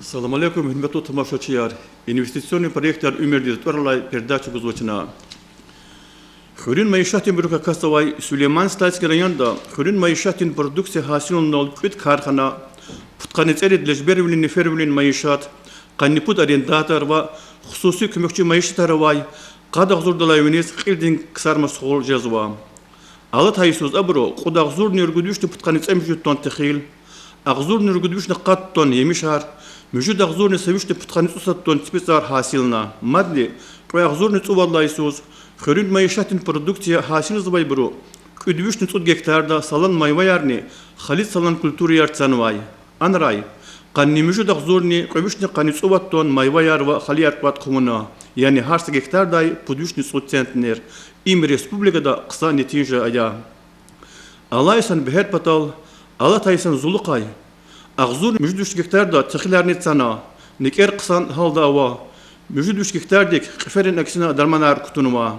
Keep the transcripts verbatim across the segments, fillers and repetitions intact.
Салам алейкум, гьуьрметлу тамашачияр! Инвестиционный проектар уьмуьрдиз тӀвар алай передача гузва чна. Хуьруьн майишатдинбурухъ акатзавай Сулейман-Стальский районда хуьруьн майишатдин продукция гьасилунал кӀуьд кархана, пудкъанни цӀерид лежбервилин, нефервилин майишат, къанни пуд арендатор ва хсуси куьмекчи майишатар авай къад агъзурдалай виниз кьилдин ксар машгъул жезва. Алатай йисуз абуру кьуд агъзурни ругуд вишни пудкъанни цӀемуьжуьд тонн техил, агъзурни ругуд вишни къад тонн емишар, муьжуьд агъзурни са вишни пудкъанни цӀусад тонн ципицӀар гьасилна. Мадни кьве агъзурни цӀувадалай йисуз хуьруьн майишатдин продукция гьасилзавайбуру кӀуьд вишни цӀуд гектарда салан майваярни халид салан культураяр цанвай. Анрай, къанни муьжуьд агъзурни кьве вишни къанни цӀувад тонн майваяр ва халияр кӀватӀ хъувуна, яни гьар са гектардай пуд вишни цӀуд центнер. Им республикада хъсан нетижа ая. Алай йисан бегьер патал, алатай йисан зулухъай, агъзурни муьжуьд виш гектарда техиларни цана, некӀер хъсан гьалда ава, муьжуьд виш гектардик кьиферин аксина дарманар кутунва.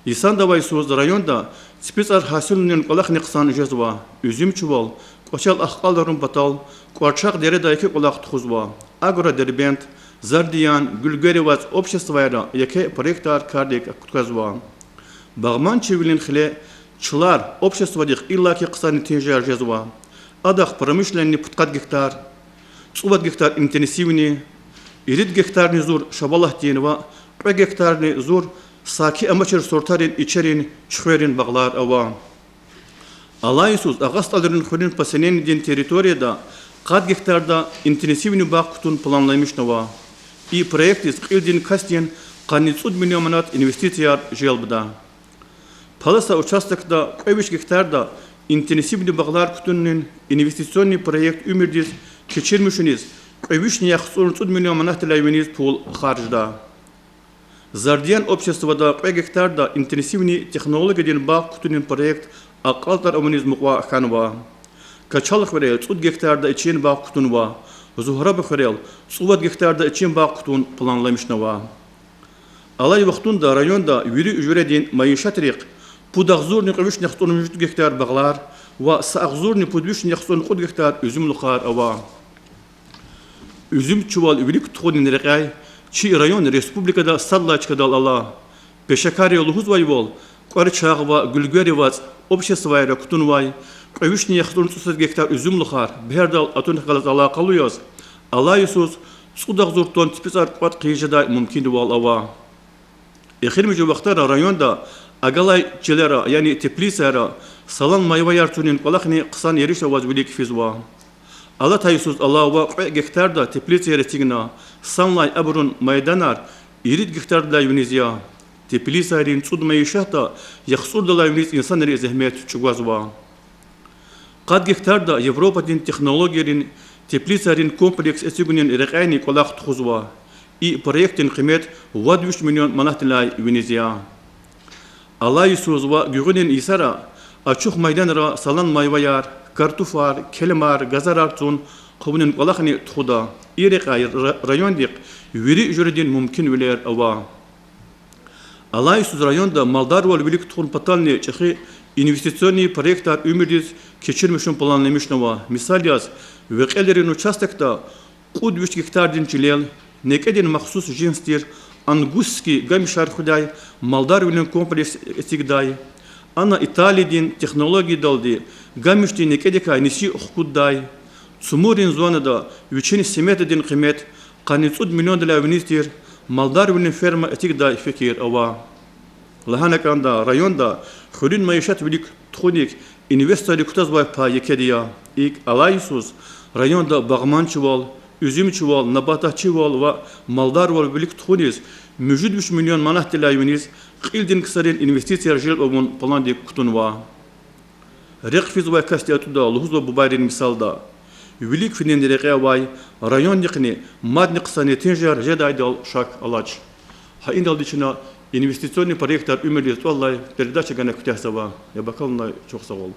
Йисандавай йисуз районда ципицӀар гьасилунин кӀвалахни хъсан жезва. Уьзуьмчивал кӀвачел ахкьаларун патал КӀварчагъ дереда еке кӀвалах тухузва. Агро-Дербент, Зардиян, Гуьлгери вацӀ обществайра еке проектар кардик кутазва. Багъманчивилин хиле Чилар обществадихъ иллаки хъсан нетижаяр жезва. Адахъ промышленный пудкъад гектар, цӀувад гектар интенсивный, ирид гектарни зур шабалатдин ва кьве гектарни зур саки амачир сортарин ичерин, чуьхверин багълар ава. Алай йисуз Агъа СтӀалрин хуьруьн поселенидин территорияда къад гектарда интенсивный багъ кутун планламишнава. И проектдиз кьилдин касдин къанни цӀуд миллион манат инвестицияр желбда. Паласа участокда кьве виш гектарда интенсивный багълар кутунин инвестиционный проект уьмуьрдиз кечирмишуниз кьве вишни яхцӀурни цӀуд миллион манатдилай виниз пул харжда. Зардиян обществода кьве гектарда интенсивный технологиядин багъ кутунин проект акьалтӀар авуниз мукьва хьанва. Качал хуьрел цӀуд гектарда ичин багъ кутунва, Зугьраба хуьрел цӀувад гектарда ичин багъ кутун планламишнава. Алай вахтунда районда вири жуьредин майишатрихъ пуд агъзурни кьве вишни яхцӀурни муьжуьд гектар багълар ва са агъзурни пуд вишни яхцӀурни кьуд гектар уьзуьмлухар ава. Уьзуьмчивал вилик тухунин рекьяй чи район республикада сад лагьай чкадал ала. Пешекарри лугьузвайвал, КӀварчагъ ва Гуьлгери вацӀ обществайра кутунвай кьве вишни яхцӀурни цӀусад гектар уьзуьмлухар бегьердал атунихъ галаз алакъалу яз, алай йисуз цӀуд агъзур тонн ципицӀар кӀватӀ хъийиз жедай мумкинвал ава. Эхиримжи вахтара районда агалай чилера, яни теплицайра салан майваяр цунин кӀвалахни хъсан ериш аваз вилик физва. Алатай йисуз алава кьве гектарда теплицаяр эцигна, санлай абурун майданар ирид гектардилай виниз я. Теплицайрин цӀуд майишатда яхцӀурдалай виниз инсанри зегьмет чӀугвазва. Къад гектарда Европадин технологиярин теплицайрин комплекс эцигунин рекьяйни кӀвалах тухузва. И проектдин къимет вад виш миллион манатдилай виниз я. Алай йисуз ва гуьгъуьнин йисара ачух майданра салан майваяр, картуфар, келемар, газарар цун хъувунин кӀвалахни тухуда. И рекьяй ра-, райондихъ вири жуьредин мумкинвилер ава. Алай йисуз районда малдарвал вилик тухун патални чӀехи инвестиционный проектар уьмуьрдиз кечирмишун планламишнава. Мисал яз, Векьелрин участокда кьуд виш гектардин чилел некӀедин махсус жинс тир ангусский гамишар хуьдай малдарвилин комплекс эцигдай. Ана Италиядин технологиядалди гамишдин некӀедикай неси хкуддай. Цумуррин зонада вичин сметадин къимет къанни цӀуд миллиондилай виниз тир малдарвилин ферма эцигдай фикир ава. Лагьана кӀанда, районда хуьруьн майишат вилик тухуник инвесторри кутазвай пай екеди я. ИкӀ, алай йисуз районда багъманчивал, уьзуьмчивал, набататчивал ва малдарвал вилик тухуниз муьжуьд виш миллион манатдилай виниз кьилдин ксарин инвестицияр желб авун пландик кутунва. Рехъ физвай касди атӀуда лугьузва бубайрин мисалда. Вилик финин рекье авай райондихъни мадни хъсан нетижаяр жедайдал шак алач. Гьа иналди чна инвестиционный проектар уьмуьрдиз тӀвар алай передача гана куьтягьзава. Яб акалунай чухсагъул.